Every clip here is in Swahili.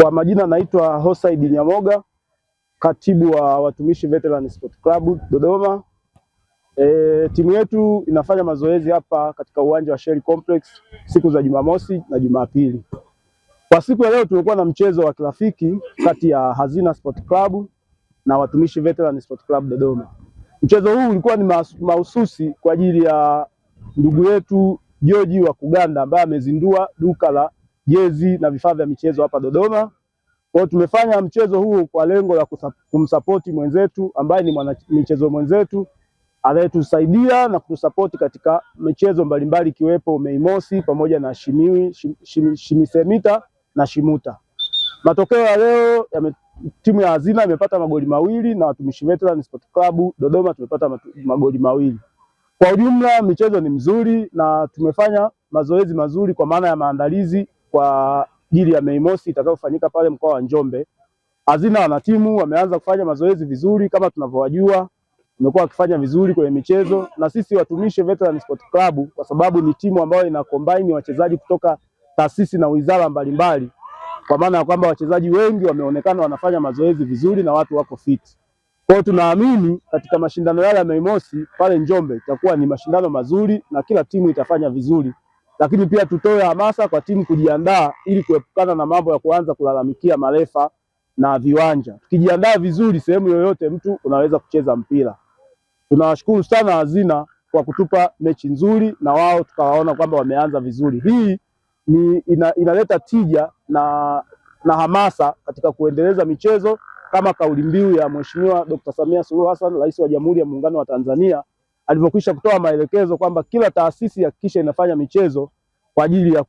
Kwa majina naitwa Hosaid Nyamoga, katibu wa Watumishi Veteran Sport Club Dodoma. Timu yetu inafanya mazoezi hapa katika uwanja wa Shell Complex siku za Jumamosi na Jumapili. Kwa siku ya leo tumekuwa na mchezo wa kirafiki kati ya Hazina Sport Club na Watumishi Veteran Sport Club Dodoma. Mchezo huu ulikuwa ni mahususi kwa ajili ya ndugu yetu George wa Kuganda ambaye amezindua duka la jezi na vifaa vya michezo hapa Dodoma. Kwa hiyo tumefanya mchezo huu kwa lengo la kumsapoti mwenzetu ambaye ni mwanamichezo mwenzetu anayetusaidia na kutusapoti katika michezo mbalimbali ikiwepo Mei Mosi pamoja na Shimiwi, Shimisemita na Shimuta. Matokeo ya leo timu ya Hazina imepata magoli 2 na Watumishi Veteran Sport Club Dodoma tumepata magoli 2. Kwa ujumla michezo ni mzuri na tumefanya mazoezi mazuri kwa maana ya maandalizi kwa ajili ya Mei Mosi itakayofanyika pale mkoa wa Njombe. Hazina wana timu wameanza kufanya mazoezi vizuri kama tunavyowajua, wamekuwa wakifanya vizuri kwenye michezo, na sisi Watumishi Veteran Sport Club kwa sababu ni timu ambayo ina combine wachezaji kutoka taasisi na wizara mbalimbali, kwa maana ya kwamba wachezaji wengi wameonekana wanafanya mazoezi vizuri na watu wako fit. Kwa hiyo tunaamini katika mashindano yale ya Mei Mosi pale Njombe itakuwa ni mashindano mazuri na kila timu itafanya vizuri. Lakini pia tutoe hamasa kwa timu kujiandaa ili kuepukana na mambo ya kuanza kulalamikia marefa na viwanja. Tukijiandaa vizuri, sehemu yoyote mtu unaweza kucheza mpira. Tunawashukuru sana Hazina kwa kutupa mechi nzuri na wao tukawaona kwamba wameanza vizuri. Hii ni inaleta tija na hamasa katika kuendeleza michezo kama kauli mbiu ya Mheshimiwa Dr. Samia Suluhu Hassan, Rais wa Jamhuri ya Muungano wa Tanzania, alivyokwisha kutoa maelekezo kwamba kila taasisi hakikisha inafanya michezo kwa ajili ya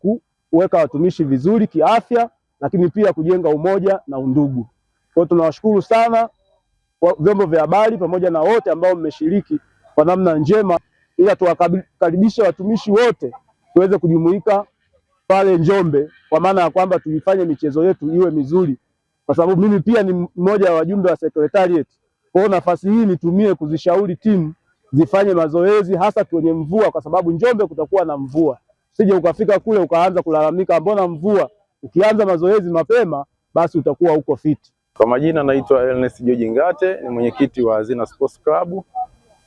kuweka watumishi vizuri kiafya, lakini pia kujenga umoja na undugu. Kwa hiyo tunawashukuru sana vyombo vya habari pamoja na wote ambao mmeshiriki kwa namna njema, ila tuwakaribishe watumishi wote tuweze kujumuika pale Njombe, kwa maana ya kwamba tuifanye michezo yetu iwe mizuri, kwa sababu mimi pia ni mmoja wa wajumbe wa secretariat. Kwa hiyo nafasi hii nitumie kuzishauri timu zifanye mazoezi hasa kwenye mvua, kwa sababu Njombe kutakuwa na mvua. Sije ukafika kule ukaanza kulalamika mbona mvua. Ukianza mazoezi mapema basi utakuwa uko fit. Kwa majina naitwa Ernest George Ngate, ni mwenyekiti wa Hazina Sports Club.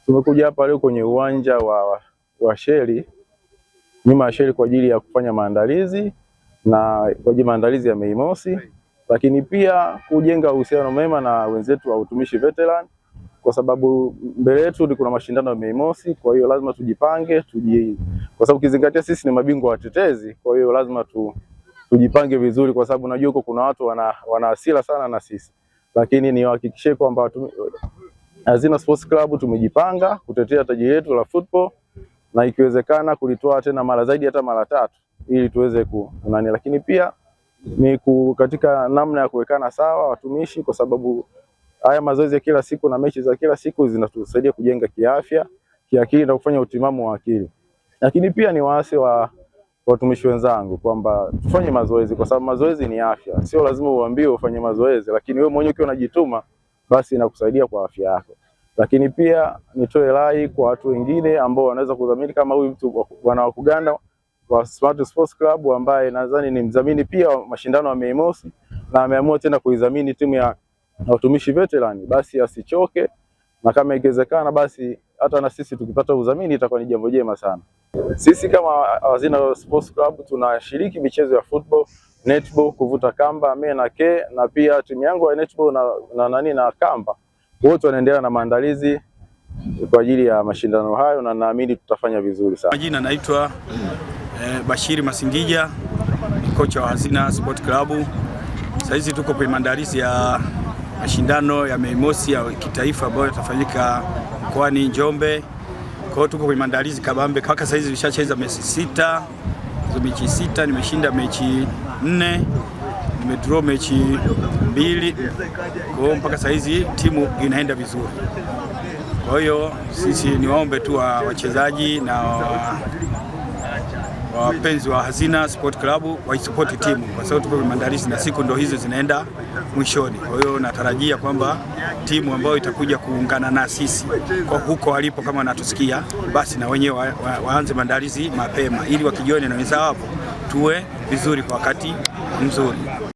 Tumekuja hapa leo kwenye uwanja wa Sheli, nyuma ya Sheli kwa ajili ya kufanya maandalizi na kwa ajili maandalizi ya Mei Mosi, lakini pia kujenga uhusiano mema na wenzetu wa Utumishi Veteran, kwa sababu mbele yetu kuna mashindano ya Mei Mosi. Kwa hiyo lazima tujipange, kwa sababu ukizingatia sisi ni mabingwa watetezi, kwa hiyo lazima tujipange vizuri, kwa sababu najua huko kuna watu wana hasira sana na sisi, lakini niwahakikishie kwamba Hazina Sports Club tumejipanga kutetea taji letu la football na ikiwezekana kulitoa tena mara zaidi hata mara 3 ili tuweze kunani, lakini pia ni katika namna ya kuwekana sawa watumishi, kwa sababu haya mazoezi ya kila siku na mechi za kila siku zinatusaidia kujenga kiafya, kiakili na kufanya utimamu wa akili. Lakini pia ni waasi wa watumishi wenzangu kwamba tufanye mazoezi, kwa sababu mazoezi ni afya. Sio lazima uambiwe ufanye mazoezi, lakini wewe mwenyewe ukiwa unajituma basi inakusaidia kwa afya yako. Lakini pia nitoe rai kwa watu wengine ambao wanaweza kudhamini kama huyu mtu bwana wa Kuganda wa Smart Sports Club ambaye nadhani ni mdhamini pia wa mashindano ya Mei Mosi na ameamua tena kuidhamini timu ya Watumishi Veteran, basi asichoke, na kama ikiwezekana basi hata na sisi tukipata udhamini itakuwa ni jambo jema sana. Sisi kama Hazina Sports Club tunashiriki michezo ya football, netball, kuvuta kamba, mimi na K, na pia timu yangu ya netball na kamba, wote wanaendelea na maandalizi kwa ajili ya mashindano hayo na naamini tutafanya vizuri sana. Majina naitwa Bashiri Masingija, kocha wa Hazina Sport Club. Sasa hizi tuko kwenye maandalizi ya mashindano ya Mei Mosi ya kitaifa ambayo yatafanyika mkoani Njombe. Kwa hiyo tuko kwenye maandalizi kabambe. Mpaka sasa hizi nimeshacheza mechi 6. Hizo mechi 6 nimeshinda mechi 4, nimedraw mechi 2. Kwa hiyo mpaka sasa hizi timu inaenda vizuri. Kwa hiyo sisi ni waombe tu wachezaji na wapenzi wa Hazina Sport Club waisupport timu, kwa sababu tuko kwenye maandalizi na siku ndo hizo zinaenda mwishoni. Kwa hiyo natarajia kwamba timu ambayo itakuja kuungana na sisi kwa huko walipo, kama wanatusikia, basi na wenyewe waanze maandalizi mapema ili wakijione na wenzao hapo tuwe vizuri kwa wakati mzuri.